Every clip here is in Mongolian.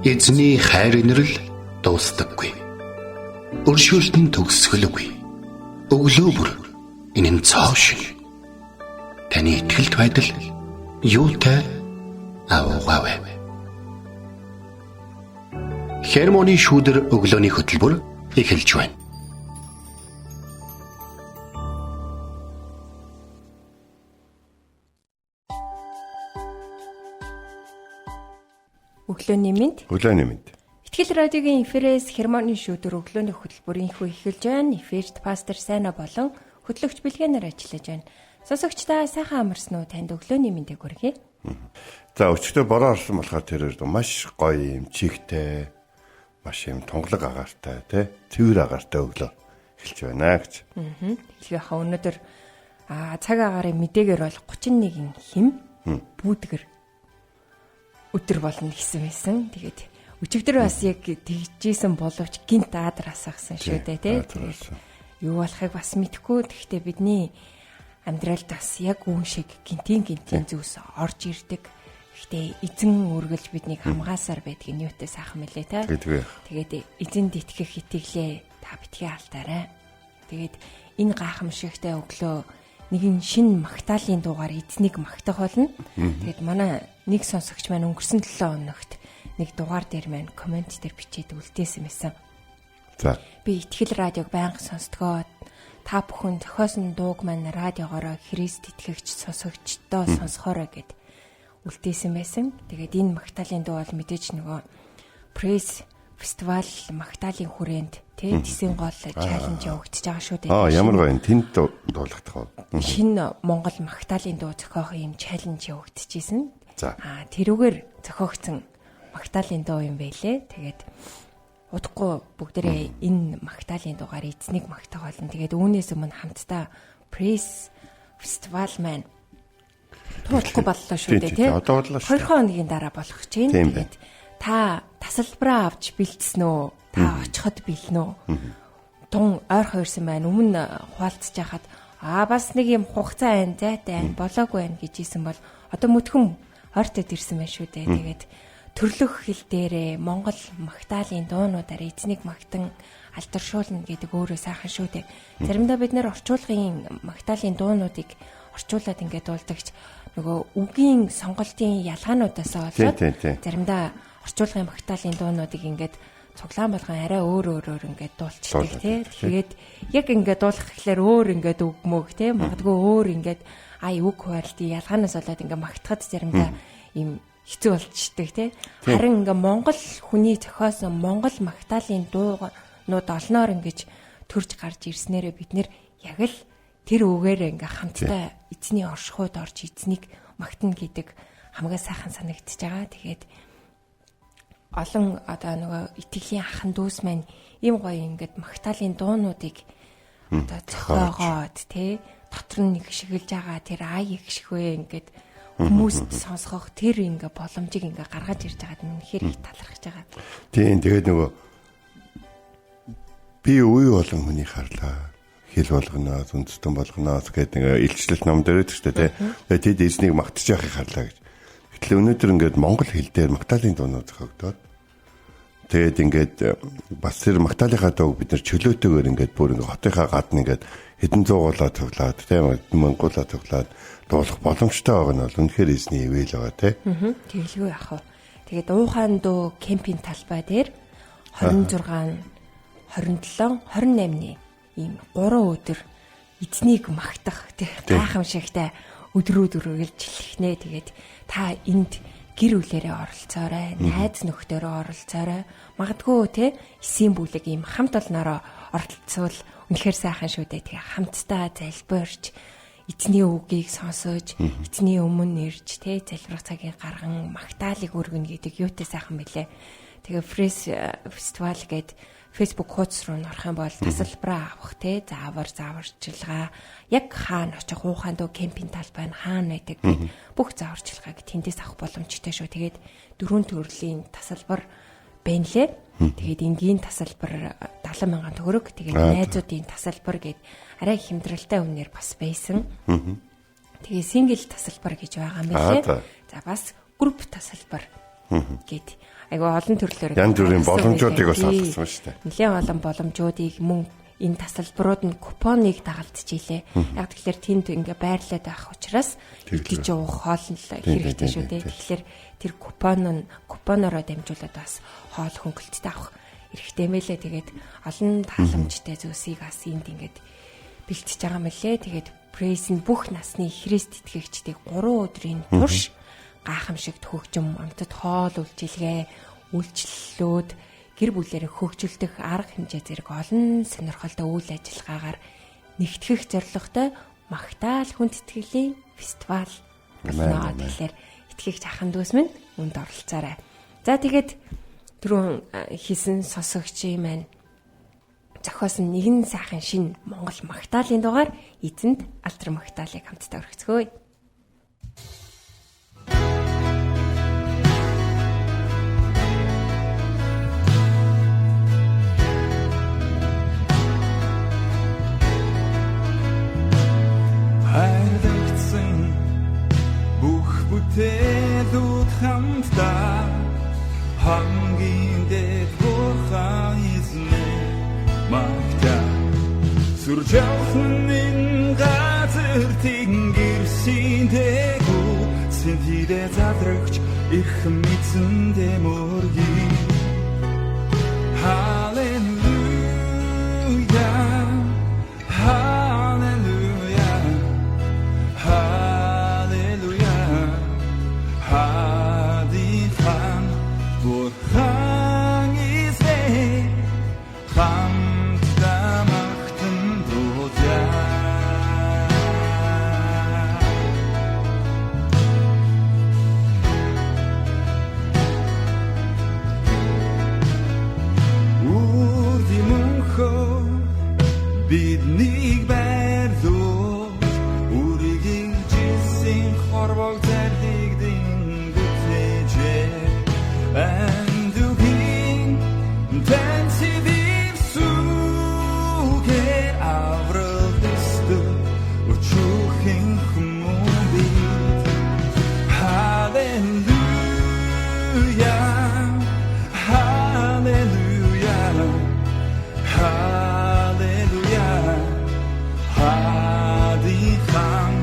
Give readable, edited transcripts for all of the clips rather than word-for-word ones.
Эзний хайр инрэл дуустдаггүй. Өршөөлт нь төгсгөлгүй. Өглөө бүр энэ нь цоо шиг. Таны итгэлт байдал юутай аавгаавэ. Хермоны шүүдэр өглөөний хөтөлбөр эхэлж байна. Өглөөний мэнд. Өглөөний мэнд. Итгэл радиогийн эфирээс Хермоны шүүдэр өглөөний хөтөлбөрийн хүү эхэлж байна. Эфирт пастор Сайна болон хөтлөгч Билгэнээр ажиллаж байна. Сонсогч та сайхан амарсан уу? Танд өглөөний мэндийг хүргэе. За өчигдөр бороо орсон болохоор тэр маш гоё юм чигтэй, маш юм тунгалаг агаартай, тий? Цэвэр агаартай өглөө эхэлж байна гэж. Тэгэхээр хаа өнөөдөр цаг агаарын мэдээгээр бол 31 хэм бүүдгэр өдөр болно гэсэн байсан. Тэгээд өчигдөр бас яг тэгжсэн боловч гинт аадар асаагсан шүү дээ, тий. Тэгээд юу болохыг бас мэдэхгүй. Тэгэхдээ бидний амьдралд бас яг үүн шиг гинтийн зүйлс орж ирдэг. Гэхдээ эзэн үргэлж биднийг хамгаалсаар байдаг нь юутай сайхан мэлээ, тий. Тэгээд эзэнд итгэх итгэлээ та битгий алдаарай. Тэгээд энэ гайхамшигтай өглөө нэгэн шин магтаалын дуугаар эзнийг магтах болно. Тэгээд манай нэг сонсогч маань өнгөрсөн 7 хоногт нэг дугаар дээр маань коммент дээр бичээд үлдээсэн байсан. За. Би Итгэл радиог байнга сонсдгоо. Та бүхэн зохиосон дууг маань радиогоороо Христ итгэгч сонсогчдоо сонсохоорой гэд үлдээсэн байсан. Тэгээд энэ магтаалын дуу бол мэдээж нөгөө пресс фестивал магтаалын хүрээнд тий тэсийн гол чаленж явагдаж байгаа шүү дээ. Аа ямар гоё юм тэнд дуулагдах вэ? Шинэ Монгол магтаалын дуу зохиох юм чаленж явагдчихсэн. За. Аа тэрүүгээр зохиогдсон магтаалын дуу юм байлээ. Тэгээд удахгүй бүгдээрээ энэ магтаалын дуугаар эзнийг магтах болно. Тэгээд үүнээс өмнө хамтдаа пресс фестивал маань туулахгүй боллоо шүү дээ тий. Одоо боллоо шүү. 2 хоногийн дараа болох чинь. Тэгээд та тасалбараа авч бэлдсэн үү? Та очиход бэлнэ үү? Тун ойрхон ирсэн байна. Өмнө хуваалцж хахад бас нэг юм хугацаа байна, зайтай байна, болоогүй байна гэж ийсэн бол одоо мөтгөн ойртод ирсэн байна шүү дээ. Тэгээд төрлөх хэл дээрээ Монгол магтаалын дуунуудаар эзнийг магтан алдаршуулна гэдэг өөрөө сайхан шүү дээ. Заримдаа бид нэр орчуулгын магтаалын дуунуудыг орчуулад ингээд дуулдагч нөгөө үгийн сонголтын ялгаануудаас болоод заримдаа орчуулгын магтаалын дуунуудыг ингээд цуглаан болгон арай өөр өөрөөр ингээд дуулчихдаг тий. Тэгээд яг ингээд дуулах гэхлээр өөр ингээд үг мөг тий. Магадгүй өөр ингээд үг хуваарлтын ялгаанаас болоод ингээд магтахад заримдаа ийм хэцүү болчихдаг тий. Харин ингээд Монгол хүний зохиосон Монгол магтаалын дуунууд олноор ингээд төрж гарч ирснээрээ бид нэр яг л тэр үгээр ингээд хамтдаа эзний оршихуйд орж эзнийг магтана гэдэг хамгийн сайхан санагдчихж байгаа. Тэгээд олон одоо нөгөө итгэлийн ахан дүүс маань ийм гоё ингээд магтаалын дуунуудыг одоо зохиогоод тий дотор нь нэг шигэлж байгаа тэр ай их шигвэ ингээд хүмүүст сонсгох тэр ингээ боломжийг ингээ гаргаж ирж байгаад нь үнэхээр их талархаж байгаа. Тийм тэгээд нөгөө би үе болон хүний харлаа хэл болгоноос үндэстэн болгоноос гэдэг нэг илчлэлт ном дээр байдаг шүү дээ тий. Тэгээд тэд эзнийг магтаж байхыг харлаа гэж. Гэтэл өнөөдөр ингээд монгол хэл дээр магтаалын дуунууд зохиогдоод тэгээд ингээд бас тэр магтаалынхаа дууг бид нар чөлөөтэйгээр ингээд бүр ингээд хотынхаа гадна ингээд хэдэн зуугуулаа цуглаад тийм мөнгөлөө цуглаад дуулах боломжтой байгаа нь бол үнэхээр эзний ивэл байгаа тий. Тэгэлгүй яах вэ? Тэгээд уухаан дуу кемпинг талбай дээр 26, 27, 28-ны ийм 3 өдөр эзнийг магтах тий гайхамшигтай өдрүүд үргэлж хэлхнэ. Тэгээд та энд гэр бүлээрээ оролцоорой, найз нөхдөөрөө оролцоорой. Магадгүй те эсийн бүлэг ийм хамт олноороо оролцвол үнэхээр сайхан шүү дээ. Тэгээ хамтдаа залбирч, эзний үгийг сонсож, эзний өмнө ирж те залбирах цагийг гарган магтаалыг өргөнө гэдэг юутай сайхан бэлээ. Тэгээ фрес фестивал гээд Facebook хуудас руу орох юм бол тасалбараа авах те зааварчилгаа яг хаана очих уухаан дуу кемпинг талбай нь хаана байдаг гэд бүх зааварчилгааг тэндээс авах боломжтой шүү. Тэгээд дөрвөн төрлийн тасалбар байна лээ. Тэгээд энгийн тасалбар 70 мянган төгрөг, тэгээд найзуудын тасалбар гэд арай хямдралтай үнээр бас байсан. Тэгээ сингл тасалбар гэж байгаа юм билээ. За бас групп тасалбар гэд Айгүй олон төрлөөр янз бүрийн боломжуудыг бас олгосон шүү дээ. Нэлээд олон боломжуудыг мөн энэ тасалбарууд нь купоныг дагалдаж илээ. Яг тэгэхээр тэнд ингээ байрлаад байх учраас идэж уух хоол нь хэрэгтэй шүү дээ. Тэгэхээр тэр купон нь купоноороо дамжуулаад бас хоол хөнгөлөлттэй авах эрхтэй мэлээ. Тэгээд олон тааламжтай зүйлсийг бас энд ингээд бэлтэж байгаа мөлий. Тэгээд пресс нь бүх насны Христ итгэгчдийг 3 өдрийн турш гайхамшигт хөгжим, амтд хоол үйлчилгээ, үйлчлэлүүд гэр бүлээрээ хөгжүүлдэх арга хэмжээ зэрэг олон сонирхолтой үйл ажиллагаагаар нэгтгэх зорилготой Магтаал хүндэтгэлийн фестивал болно. Тэгэхээр итгэгч ахын дүүс минь үүнд оролцоорой. За тэгээд түрүүн хийсэн сонсогчийн маань зохиосон нэгэн сайхан шинэ Монгол магтаалын дугаар эзэнд алдар магтаалыг хамтдаа өргөцгөөе. Хайрлагдсан бүх бүтээлүүд хамтдаа хамгийн дэд бурхан эзнээ магтаа. Сүржавхан энэ газар тэнгэрсийн дээгүү сэнтидэ задрагч их мэдсэндээ мөргий. Халелуя, халелуя, халелуя, хадихан бурхан эзнээ хамтдаа магтан дуудъя. Үрди мөнхөө биднийг байрлуулж үргэлжилсэн хорвог зарлигдэн бүтээжээ. Андүгийн танцив сүгээр аврал дэстэ өчүүхэн хүмүүн бид. Халелуя, халелуя, халелуя, хадихан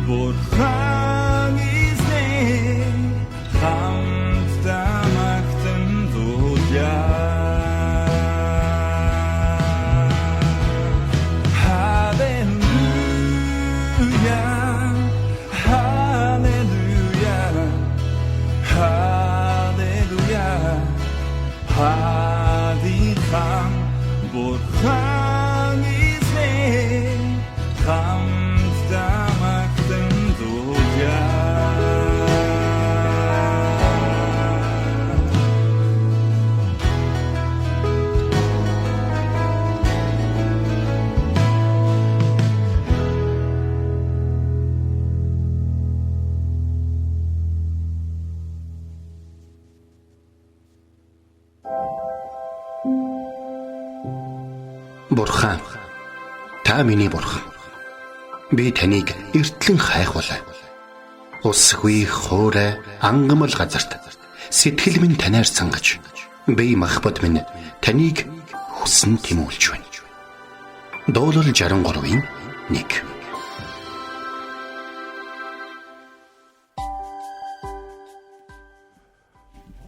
бурхан эзнээ хамтдаа магтан дуудъя. Халелуя, халелуя, халелуя, хадихан бурхан эзнээ хамтдаа магтан дуудъя. Бурхан, та миний бурхан. Би таныг эртлэн хайхвалаа. Усгүй хуурай ангамл газарт сэтгэл минь танаар сангаж, би махбод минь таныг хүсэн тэмүүлж байна. Дуулал 63-ийн 1.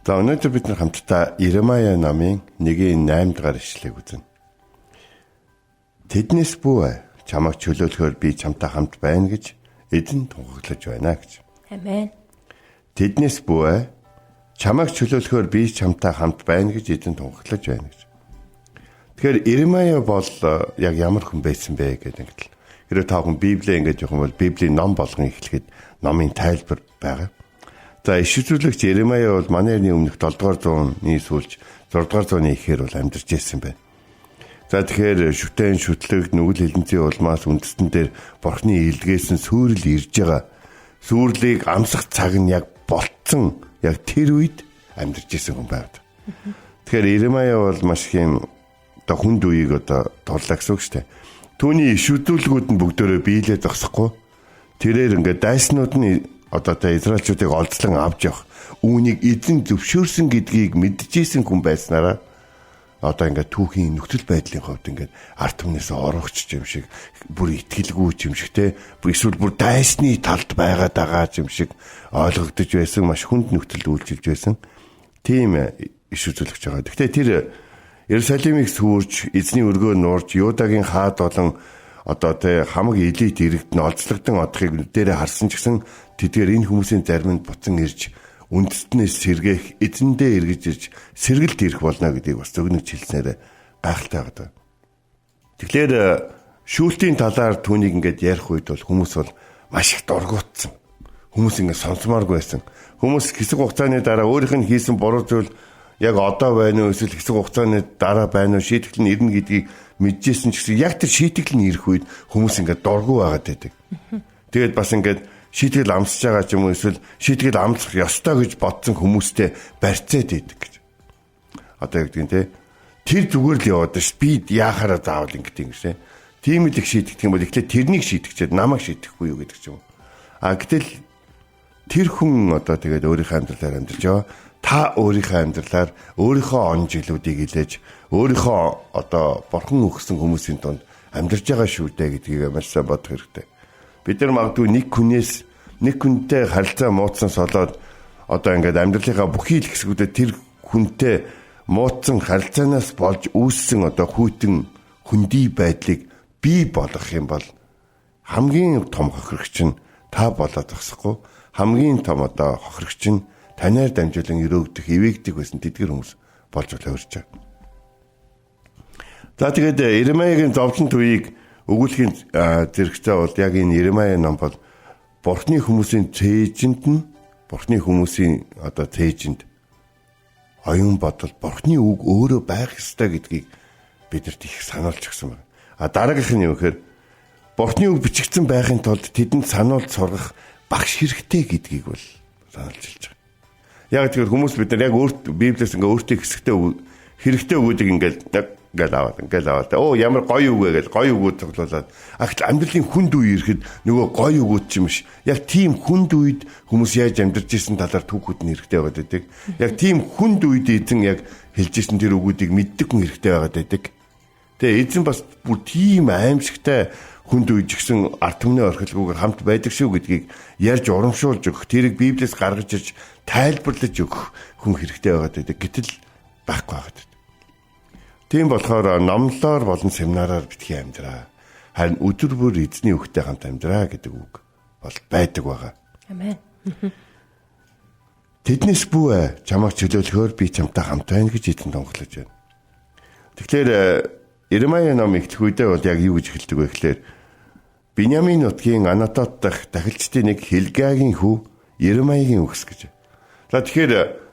За өнөөдөр бид нар хамтдаа Иремая номын 1-ийн 8 дугаар ишлэгийг үзнэ. Тэднээс бүү чамайг чөлөөлөхөөр би чамтай хамт байна гэж эзэн тунхаглаж байна гэж. Амен. Тэднээс бүү чамайг чөлөөлөхөөр би чамтай хамт байна гэж эзэн тунхаглаж байна гэж. Тэгэхээр Иремая бол яг ямар хүн байсан бэ гэдэг ингээд л. Хэрвээ та хүн Библийг ингээд явах юм бол Библийн ном болгон эхлэхэд номын тайлбар байгаа. За иш үзүүлэгч Иремая бол манай эртний өмнөх 7 дугаар зууны сүүлч 6 дугаар зууны эхээр бол амьдарч ирсэн байна. За тэгэхээр шүтэн шүтлэг нүгэл хилэнцгийн улмаас үндэстэн дээр Бурхны илгээсэн сүрэл ирж байгаа. Сүрлийг амсах цаг нь яг болцсон. Яг тэр үед амьдарч ирсэн хүн байгаад. Тэгэхээр Иремая бол маш их юм одоо хүнд үеийг одоо турлаа гэсэн үг шүү дээ. Түүний иш үзүүлгүүд нь бүгдөө биелээ зогсохгүй. Тэрээр ингээд дайснууд нь Одоо тэ Израильчуудыг олзлон авч явах үүнийг эзэн зөвшөөрсөн гэдгийг мэдчихсэн хүн байснараа одоо ингээд түүхийн нөхцөл байдлын хувьд ингээд ард түмнээс орогч юм шиг бүр итгэлгүй юм шиг те эсвэл бүр дайсны талд байгаад байгаа юм шиг ойлгогдож байсан, маш хүнд нөхцөлд үйлчилж байсан тийм иш үзүүлэгч байгаа. Гэхдээ тэр Иерусалимыг сүрж, эзний өргөө нуурж, Юдагийн хаад болон одоо тэ хамаг элит иргэд нь олзлогдсон одохыг нүдэрээ харсан ч гэсэн тэдгээр энэ хүмүүсийн зарим нь буцан ирж үндэстнээс сэргээх, эзэндээ эргэж ирж сэргэлт ирэх болно гэдгийг бас зөгнөж хэлснээр гайхалтай байгаа. Тэгэхээр шүүлтийн талаар түүнийг ингээд ярих үед бол хүмүүс бол маш их дургуутсан. Хүмүүс ингээд сонсомооргүй байсан. Хүмүүс хэсэг хугацааны дараа өөрийнх нь хийсэн буруу зүйл яг одоо байна уу эсвэл хэсэг хугацааны дараа байна уу шийтгэл нь ирнэ гэдгийг мэдчихсэн ч гэсэн яг тэр шийтгэл нь ирэх үед хүмүүс ингээд дургу байгаад байдаг. Тэгээд бас ингээд шийтгэл амсаж байгаа ч юм уу эсвэл шийтгэл амсах ёстой гэж бодсон хүмүүстэй барьцаад байдаг гэж. Одоо юу гэдгийг те тэр зүгээр л яваад ш би яахаараа заавал ингэдэг юм шээ. Тийм л их шийтгэх юм бол эхлээд тэрнийг шийтгэчээд намайг шийтгэхгүй юу гэдэг ч юм уу. А гэтэл тэр хүн одоо тэгээд өөрийнхөө амьдралаар амьдарч яваа. Та өөрийнхөө амьдралаар өөрийнхөө он жилүүдийг илээж өөрийнхөө одоо бурхан өгсөн хүмүүсийн дунд амьдарч байгаа шүү дээ гэдгийг маш сайн бодох хэрэгтэй. Бид нар магадгүй нэг хүнээс нэг хүнтэй харилцаа муудсан солоод одоо ингээд амьдралынхаа бүхий л хэсгүүдэд тэр хүнтэй муудсан харилцаанаас болж үүссэн одоо хүйтэн хөндий байдлыг бий болгох юм бол хамгийн том хохирогч нь та болоод зогсохгүй, хамгийн том одоо хохирогч нь танаар дамжуулан өрөөгдөх, ивээгдэх байсан тэдгэр хүмүүс болж хувирч байгаа. За тэгээд Иремаягийн зовлон төвийг өгүүлэхийн зэрэгцээ бол яг энэ Иремая ном бол Бурхны хүмүүсийн цээжинд нь Бурхны хүмүүсийн одоо цээжинд оюун бодол Бурхны үг өөрөө байх ёстой гэдгийг бидэрт их сануулж өгсөн байна. А дараагийнх нь юу гэхээр Бурхны үг бичигдсэн байхын тулд тэдэнд сануулж сургах багш хэрэгтэй гэдгийг бол сануулж хэлж байгаа. Яг тэгэхээр хүмүүс бид нар яг өөрт Библиэс ингээ өөртөө хэсэгтэй хэрэгтэй үгүүдийг ингээл ингээл аваад ингээл аваад оо ямар гоё үг вэ гэж гоё үгүүд цуглуулад а гэтэл амьдралын хүнд үе ирэхэд нөгөө гоё үгүүд ч юм биш. Яг тийм хүнд үед хүмүүс яаж амьдарч исэн талаар түүхүүд нь хэрэгтэй байгаад байдаг. Яг тийм хүнд үед эзэн яг хэлж исэн тэр үгүүдийг мэддэг хүн хэрэгтэй байгаад байдаг. Тэгээ эзэн бас бүр тийм аимшигтай хүнд үед ч гэсэн ард түмний орхилгүйгээр хамт байдаг шүү гэдгийг ярьж урамшуулж өгөх, тэрийг Библиэс гаргаж ирж тайлбарлаж өгөх хүн хэрэгтэй байгаад байдаг. Гэтэл байхгүй байгаад байдаг. Тийм болохоор номлоор болон семинараар битгий амьдраа. Харин өдөр бүр эзний үгтэй хамт амьдраа гэдэг үг бол байдаг байгаа. Амен. Тэднээс бүү чамайг чөлөөлөхөөр би чамтай хамт байна гэж эзэн тунхаглаж байна. Тэгэхээр Иремая ном эхлэх үедээ бол яг юу гэж эхэлдэг вэ гэхээр Биньямин нутгийн Анатот дахь тахилчдын нэг Хилгагийн хүү Иремаягийн үгс гэж. За тэгэхээр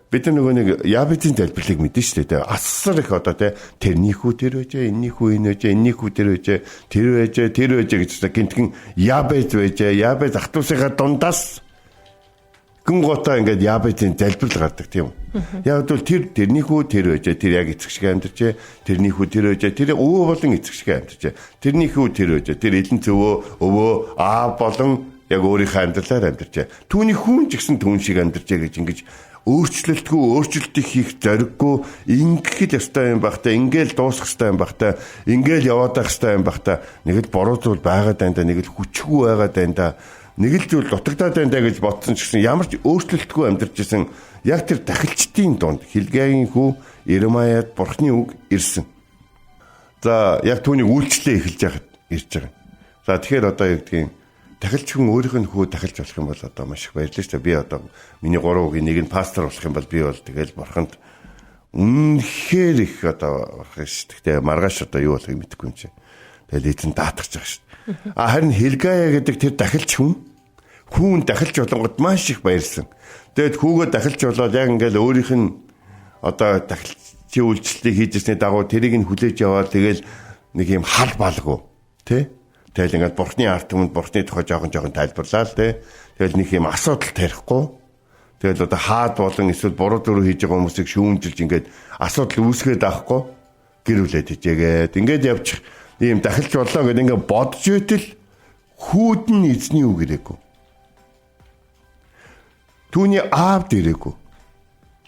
бид нар нөгөө нэг Ябезийн залбирлыг мэднэ шүү дээ. Асар их одоо те тэрний хүү тэр байжээ, энэний хүү энэ байжээ, энэний хүү тэр байжээ, тэр байжээ, тэр байжээ гэж гинтгэн Ябез байжээ. Ябез ах дүүсийнхаа дундаас гүн гутаа ингээд Ябезийн залбирал гардаг тийм үү. Яг бол тэр тэрний хүү тэр байжээ, тэр яг эцэг шиг амьдарчээ, тэрний хүү тэр байжээ, тэр өвөө болон эцэг шиг амьдарчээ. Тэрний хүү тэр байжээ, тэр элен цөвөө өвөө аав болон яг өөрийнхөө амьдралаар амьдарчээ. Түүний хүн ч гэсэн түүн шиг амьдарчээ гэж ингэж өөрчлөлтгүй, өөрчлөлтийг хийх зориггүй ингэх л ёстой юм байх та, ингээл дуусах ёстой юм байх та, ингээл яваад байх ёстой юм байх та. Нэг л буруу зүйл байгаад байна да, нэг л хүчгүй байгаад байна да, нэг л зүйл дутагдаад байна да гэж бодсон ч гэсэн ямар ч өөрчлөлтгүй амьдарч исэн яг тэр тахилчдын дунд Хилгагийн хүү Иремаяад Бурхны үг ирсэн. За яг түүний үйлчлэлээ эхэлж байхад ирж байгаа. За тэгэхээр одоо юу гэдгийг тахилч хүн өөрийнх нь хүү тахилч болох юм бол одоо маш их баярлалаа шүү дээ. Би одоо миний 3 үгийн нэг нь пастор болох юм бол би бол тэгэл бурханд үнэхээр их одоо болох шүү дээ. Гэтэ маргааш одоо юу болохыг мэдэхгүй юм чи. Тэгэл эзэн даатгах байгаа шүү дээ. А харин Хилгая гэдэг тэр дахилч хүн дахилч болонгод маш их баярлсан. Тэгээд хүүгөө дахилч болоод яг ингээл өөрийнх нь одоо дахилчийн үйлчлэлийг хийж ирсний дагуу тэрийг нь хүлээж аваад тэгэл нэг юм хал балгуу тий. Тэгэл ингээд бурхны ард түмэнд бурхны тухай жоохон жоохон тайлбарлаа л тий. Тэгэл нэг юм асуудал тарихгүй. Тэгэл одоо хаад болон эсвэл буруу зүрх хийж байгаа хүмүүсийг шүүмжилж ингээд асуудал үүсгээд авахгүй гэр бүлээ тэжээгээд ингээд явчих ийм дахилч боллоо гэдээ ингээд бодож байтал хүүд нь эзний үг ирээгүй. Түүний аавд ирээгүй.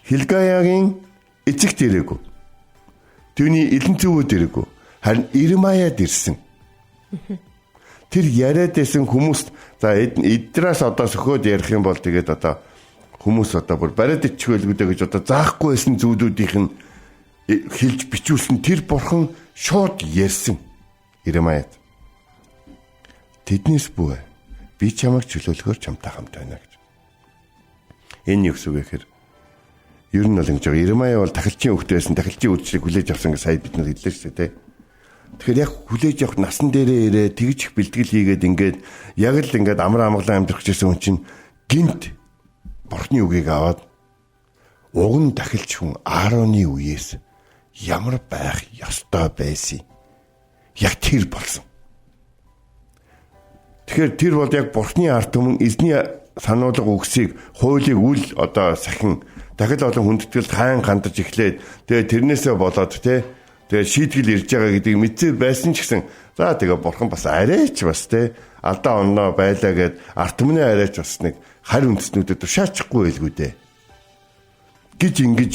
Хилгаягийн эцэгт ирээгүй. Түүний элен зүүвд ирээгүй. Харин Иремаяд ирсэн. Тэр яриад байсан хүмүүст за эднээс одоо сөхөөд ярих юм бол тэгээд одоо хүмүүс одоо бүр бариад ичих байлгүй дээ гэж одоо заахгүй байсан зүйлүүдийнх нь хэлж бичүүлсэн тэр бурхан шууд ярьсан Иремаяд. Тэднээс бүү би чамайг чөлөөлөхөөр чамтай хамт байна гэж. Энэ юу гэсэн үг вэ гэхээр ер нь бол ингэж байгаа. Иремая бол тахилчийн хүүхэд байсан, тахилчийн үйлчлэгийг хүлээж авсан гэж сая бид нар хэллээ шүү дээ. Тэгэхээр яг хүлээж авах насан дээрээ ирээ тэгж их бэлтгэл хийгээд ингээд яг л ингээд амар амгалан амьдрах гэсэн хүн чинь гинт бурхны үгийг аваад уг нь тахилч хүн Аароны үеэс ямар байх ёстой байсан. Яг тэр болсон. Тэгэхээр тэр бол яг бурхны ард түмэн эзний сануулга үгсийг хуулийг үл одоо сахин дахил олон хүндэтгэлд хайн хандаж эхлээд тэгээ тэрнээсээ болоод те тэгээ шийтгэл ирж байгаа гэдгийг мэдсээр байсан ч гэсэн за тэгээ бурхан бас арайч бас те алдаа онноо байлаа гэд ард түмний арайч бас нэг харь үндэстнүүдэд тушаачихгүй байлгүй дээ гэж ингэж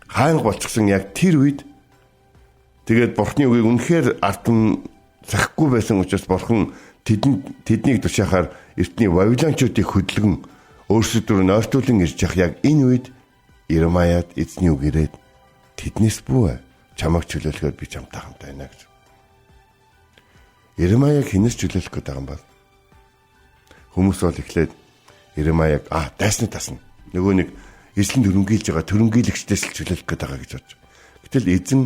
хаанг болчихсон яг тэр үед тэгээд бурхны үгийг үнэхээр ард түмэн сахихгүй байсан учраас бурхан тэднийг тушаахаар эртний Вавилончуудыг хөдөлгөн өөрсдөө нойртуулан ирж явах яг энэ үед Иремаяд эзний үг ирээд тэднээс бүү чамайг чөлөөлөхөөр би чамтай хамт байна гэж. Иремаяг хинээс чөлөөлөх гээд байгаа юм бол хүмүүс бол эхлээд Иремаяг дайсны тасна. Нөгөө нэг эзлэн төрөнгийлж байгаа төрөнгийлөгчдээс л чөлөөлөх гээд байгаа гэж бодож. Гэтэл эзэн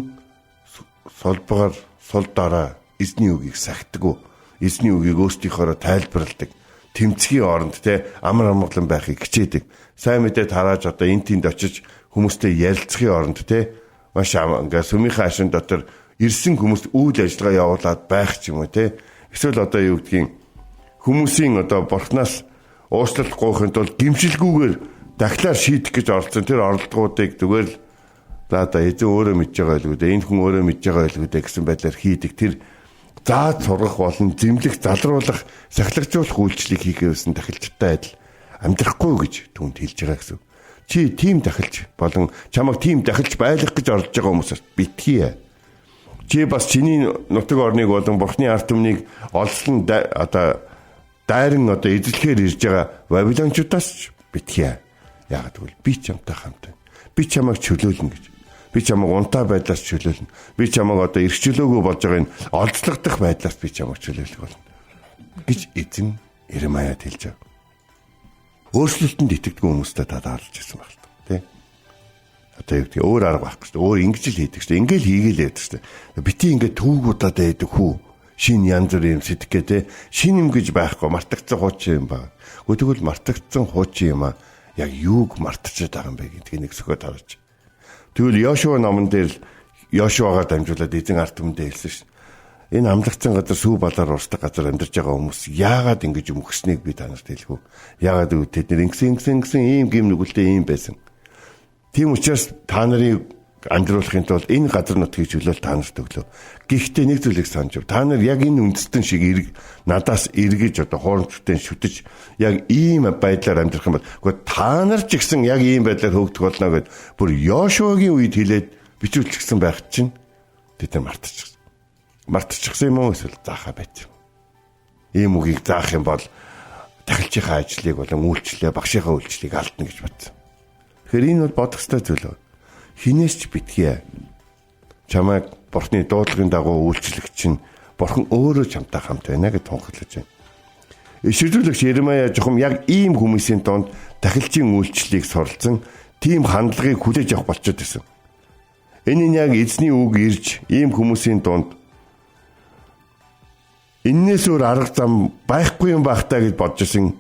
сулбгаар сул дараа эзний үгийг сахидаггүй. Эзний үгийг өөрсдийнхөөрөө тайлбарладаг. Тэмцгийн оронд те амар амгалан байхыг хичээдэг. Сайн мэдээ тарааж одоо эн тэнд очиж хүмүүстэй ярилцахын оронд те маш ингээ сүмийнхээ ашин дотор ирсэн хүмүүст үйл ажиллагаа явуулаад байх ч юм уу те. Эсвэл одоо юу гэдгийг хүмүүсийн одоо бурхнаас уучлалт гуйхын тулд гимшилгүүгээр дахлаар шийдэх гэж оролцсон тэр оролдгоодыг зүгээр л за за эзэн өөрөө мэдж байгаа байлгүй дээ, энэ хүн өөрөө мэдж байгаа байлгүй дээ гэсэн байдлаар хийдэг тэр зааж сургах болон зэмлэх, залруулах, сахилгажуулах үйлчлэгийг хийх гэсэн тахилчтай адил амьдрахгүй гэж түүнд хэлж байгаа гэсэн. Чи тийм тахилч болон чамайг тийм тахилч байлгах гэж оролдож байгаа хүмүүсээс битгий. Чи бас чиний нутаг орныг болон бурхны ард түмнийг олсон одоо дайран одоо эзлэхээр ирж байгаа Вавилончуудаас ч битгий. Яг тэгвэл би чамтай хамт байна. Би чамайг чөлөөлнө гэж. Би чамайг унтаа байдлаас чөлөөлнө. Би чамайг одоо эрх чөлөөгөө болж байгаа энэ олзлогдох байдлаас би чамайг чөлөөлөх болно гэж эзэн Иремаяд хэлж байгаа. Өөрчлөлтөнд итгэдэггүй хүмүүстэй та таарлаж ирсэн байх л та, тий? Одоо юу гэдэг өөр арга байхгүй шүү дээ. Өөр ингэж л хийдэг шүү дээ. Ингээл хийгээл байдаг шүү дээ. Бити ингээд төвөг удаад байдаг хүү. Шинэ янз бүрийн юм сэтгэхгээ тий. Шинэ юм гэж байхгүй мартагдсан хуучин юм байна. Тэгвэл мартагдсан хуучин юм аа яг юуг мартчихад байгаа юм бэ гэдгийг нэг сөхөд харж. Тэгвэл Йошуа номон дээр л Йошуагаар дамжуулаад эзэн ард түмэндээ хэлсэн шүү. Энэ амлагдсан газар сүү балаар урсдаг газар амьдарч байгаа хүмүүс яагаад ингэж мөхснийг би та нарт хэлэх үү? Яагаад гэвэл тэд нэр ингэсэн ингэсэн ингэсэн ийм гим нүгэлтэй ийм байсан. Тийм учраас та нарыг амьдруулахын тулд энэ газар нутгийг чөлөөл та нарт өглөө. Гэхдээ нэг зүйлийг санаж өв. Та нар яг энэ үндэстэн шиг надаас эргэж одоо хуурамчтай шүтэж яг ийм байдлаар амьдрах юм бол үгүй та нар ч гэсэн яг ийм байдлаар хөөгдөх болно гэд бүр Йошуагийн үед хэлээд бичүүлчихсэн байх чинь тэд нар мартчихсан. Мартчихсан юм уу эсвэл заахаа байт. Ийм үгийг заах юм бол тахилчийнхаа ажлыг болон үйлчлэлээ багшийнхаа үйлчлэлийг алдна гэж бодсон. Тэгэхээр энэ бол бодох ёстой зүйл. Хинээс ч битгий. Чамайг Бурхны дуудлагын дагуу үйлчлэх чинь Бурхан өөрөө чамтай хамт байна гэж тунхаглаж байна. Ишрүүлэгч Еремая жухам яг ийм хүмүүсийн дунд тахилчийн үйлчлэлийг суралцсан тийм хандлагыг хүлээж авах болчиход байсан. Энэ нь яг эзний үг ирж ийм хүмүүсийн дунд эннээс өөр арга зам байхгүй юм байх таа гэж бодож исэн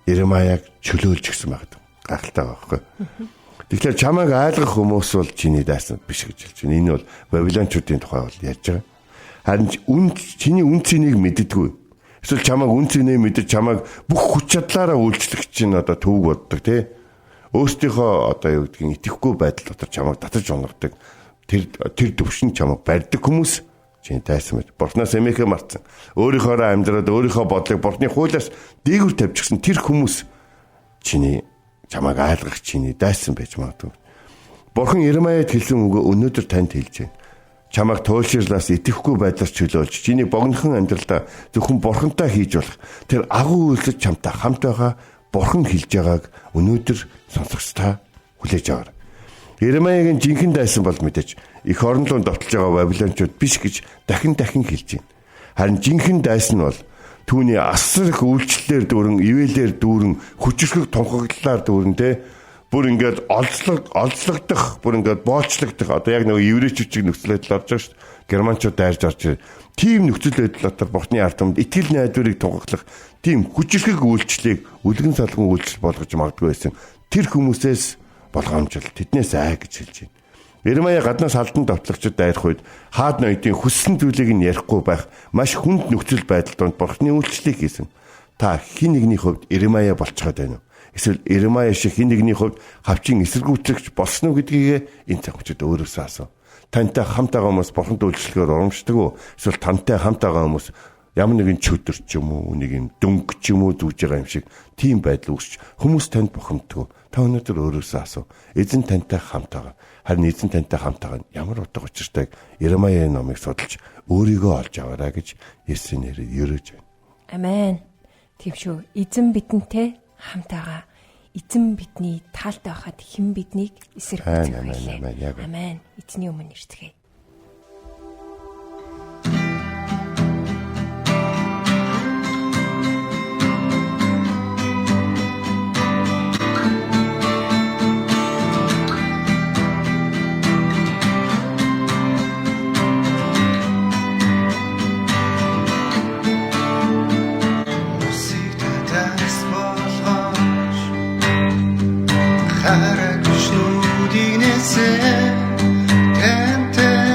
Еремаяг чөлөөлж гисэн байх. Гайхалтай байхгүй. Тэгэхээр чамайг айлгах хүмүүс бол чиний дайсан биш гэж хэлж байна. Энэ бол Вавилончуудын тухай бол ярьж байгаа. Харин чиний үн цэнийг мэддэггүй. Эсвэл чамайг үн цэнээ мэдэж чамайг бүх хүч чадлаараа үйлчлэх чинь одоо төвөг боддог тий. Өөрсдийнхөө одоо юу гэдгийг итгэхгүй байдал дотор чамайг татаж унгадаг. Тэр төвшин чамайг барьдаг хүмүүс чиний дайсан мэт. Бурхнаас эмээхээ мартсан. Өөрийнхөөрөө амьдраад өөрийнхөө бодлыг Бурхны хуулиас дээгүүр тавьчихсан тэр хүмүүс Чиний чамайг айлгах чиний дайсан байж магадгүй. Бурхан Иремаяд хэлсэн үгээ өнөөдөр танд хэлж байна. Чамайг туйлширлаас итгэхгүй байдлаар чөлөөлж, чиний богинохон амьдралдаа зөвхөн Бурхантай хийж болох тэр агуу үйлсэд чамтай хамт байгаа Бурхан хэлж байгааг өнөөдөр сонсогч та хүлээж аваарай. Иремаягийн жинхэнэ дайсан бол мэдээж эх орн руу довтолж байгаа Вавилончууд биш гэж дахин дахин хэлж байна. Харин жинхэнэ дайсан бол түүний асар их үйлчлэлээр дүүрэн, ивэлээр дүүрэн, хүчрхэг тунхаглалаар дүүрэн те бүр ингээд олзлогдох, бүр ингээд боолчлогдох. Одоо яг нөгөө еврейчүүд нөхцөл байдал орж байгаа шүү дээ. Германчууд дайрж орж ирээ. Тийм нөхцөл байдал дотор Бурхны ард түмэнд итгэл найдварыг тунхаглах тийм хүчрхэг үйлчлэлийг үлгэн салган үйлчлэл болгож магадгүй байсан. Тэр хүмүүсээс болгоомжл тэднээс ай гэж хэлж байна. Иремая гаднаас алдан довтлогчид дайрах үед хаад ноёдын хүссэн зүйлийг нь ярихгүй байх маш хүнд нөхцөл байдал донд Бурхны үйлчлэлийг хийсэн. Та хин нэгний хувьд Иремая болцоход байна уу? Эсвэл Иремая шиг хин нэгний хувьд хавчин эсэргүүцэгч болсон уу гэдгийг энэ цаг мөчид өөрөөсөө асуу. Тантай хамт байгаа хүмүүс Бурханд үйлчлэхээр урамшдаг уу? Эсвэл тантай хамт байгаа хүмүүс ямар нэгэн чөтөр ч юм уу, нэг юм дөнгө ч юм уу зүүж байгаа юм шиг тийм байдал үүсч хүмүүс танд бухимддаг. Та өнөөдөр өөрөөсөө асуу. Эзэн тантай хамт байгаа. Харин эзэн тантай хамт байгаа нь ямар утга учиртайг Иремаягийн номыг судалж өөрийгөө олж аваарай гэж Есүсийн нэрээр ерөөж байна. Амен. Тийм шүү. Эзэн бидэнтэй хамт байгаа. Эзэн бидний таалтай байхад хэн биднийг эсэргүүцэх вэ? Амен. Эзний өмнө ирцгээе. Харагчнуудыг нээсэн тантай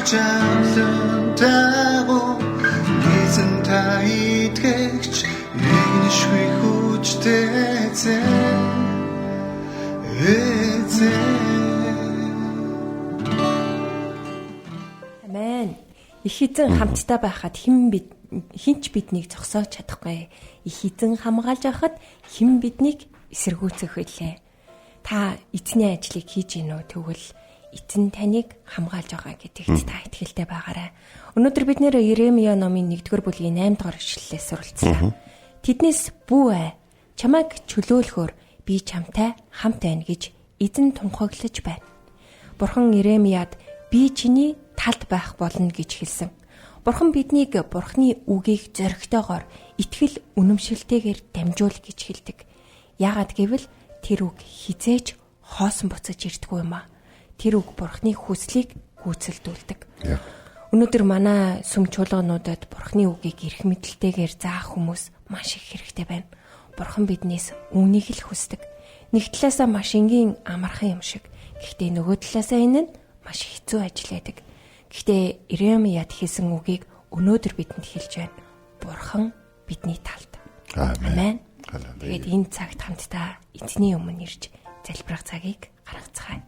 Ачаалан тагуу эзэн та итгэгч нэгншгүй хүчтэй эзэн. Эзэн. Амен. Их эзэн хамтдаа байхад хэн ч биднийг зогсоож чадахгүй. Их эзэн хамгаалж байхад хэн биднийг эсэргүүцэх вүлээ. Та эзний ажлыг хийж гинөө тэгвэл эзэн таныг хамгаалж байгаа гэдэгт та итгэлтэй байгаарай. Өнөөдөр бид нэр Иремья номын 1-р бүлгийн 8-р ишлэлээс суралцлаа. Тэднээс бүү ай, чамайг чөлөөлөхөөр би чамтай хамт байна гэж эзэн тунхаглаж байна. Бурхан Иремьяд би чиний талд байх болно гэж хэлсэн. Бурхан биднийг Бурханы үгийг зоригтойгоор итгэл үнэмшилтэйгээр дамжуул гэж хэлдэг. Яагаад гэвэл тэр үг хизээж хоосон буцаж ирдэггүй юм а. Тэр үг Бурханы хүслийг гүйцэлдүүлдэг. Өнөөдөр манай сүм чуулгануудад Бурханы үгийг эрх мэдэлтэйгээр заах хүмүүс маш их хэрэгтэй байна. Бурхан биднээс үүнийг л хүсдэг. Нэг талаасаа маш энгийн амархан юм шиг. Гэхдээ нөгөө талаасаа энэ нь маш хэцүү ажил байдаг. Гэхдээ Иремьяд хэлсэн үгийг өнөөдөр бидэнд хэлж байна. Бурхан бидний талд. Амен. Тэгээд энэ цагт хамтдаа эзний өмнө ирж залбирах цагийг гаргацгаая.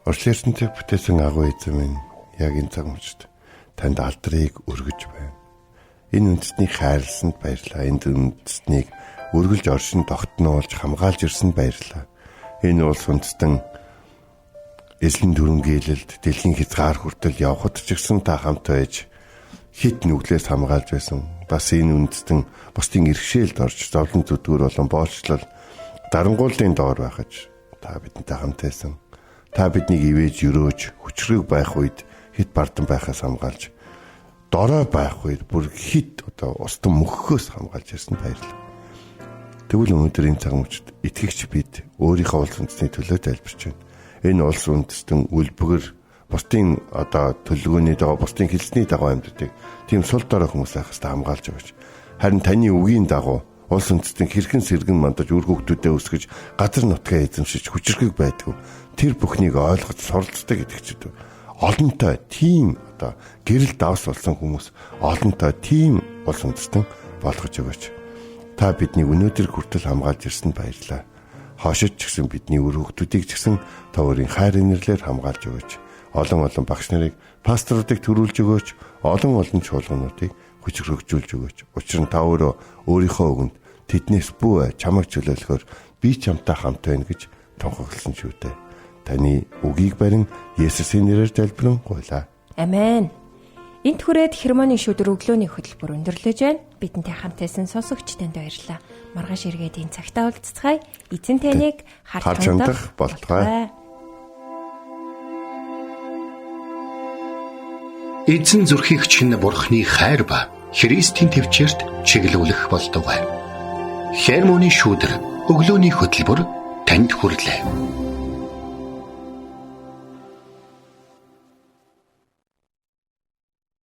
Орчлон ертөнцийг бүтээсэн агуу эзэн минь, яг энэ цаг мөчид танд алдрыг өргөж байна. Энэ үндэстнийг хайрласанд баярлалаа. Энэ үндэстнийг үргэлж оршин тогтнуулж хамгаалж ирсэнд баярлалаа. Энэ улс үндэстэн эзлэн төрөнгийлэлд дэлхийн хязгаар хүртэл явхад ч гэсэн та хамт байж хит нүглээс хамгаалж байсан. Бас энэ үндэстэн бусдын иргэшээлд орж зовлон зүдгүүр болон боолчлол дарангууллын доор байхаж та бидэнтэй хамт байсан. Та биднийг ивэж өрөөж хүчрэг байх үед хит бардан байхаас хамгаалж, дорой байх үед бүр хит одоо устан мөхөхөөс хамгаалж ирсэнд баярлалаа. Тэгвэл өнөөдөр энэ цаг мөчид итгэгч бид өөрийнхөө улс үндэстний төлөө залбирч байна. Энэ улс үндэстэн үлбгэр бусдын одоо төлөвлөгөөний дагуу, бусдын хэлсний дагуу амьддаг тийм сул дорой хүмүүс байх ёстой хамгаалж өгөөч. Харин таны үгийн дагуу улс үндэстэн хэрхэн сэргэн мандаж үр хөвгтүүдэд өсгөж газар нутгаа эзэмшиж хүчрхэг байдгүй тэр бүхнийг ойлгож суралцдаг итгэгчид олонтой тийм одоо гэрэл давс болсон хүмүүс олонтой тийм улс үндэстэн болгож өгөөч. Та биднийг өнөөдөр хүртэл хамгаалж ирсэнд баярлалаа. Хошид ч гэсэн бидний үр хөвгтүүдийг ч гэсэн та өөрийн хайр инэрлээр хамгаалж өгөөч. Олон олон багш нарыг, пасторуудыг төрүүлж өгөөч, олон олон чуулгануудыг хүчрхэгжүүлж өгөөч. Учир нь та өөрөө өөрийнхөө үгэнд тэднээс бүү чамайг чөлөөлөхөөр би чамтай хамт байна гэж тунхагласан шүү дээ. Таны үгийг барин Есүсийн нэрээр залбирэн гуйлаа. Амен. Энт хүрээд хермоны шүдэр өглөөний хөтөлбөр өндөрлөж байна. Бидэнтэй хамт байсан сонсогч танд баярлалаа. Маргааш эргээд энэ цагтаа уулзцгаая. Эзэн таныг харж хандах болтугай. Эзэн зүрхийг чинь Бурхны хайр ба Христийн төвчөрт чиглүүлэх болтугай. Хермоны шүүдэр өглөөний хөтөлбөр танд хүрэлээ.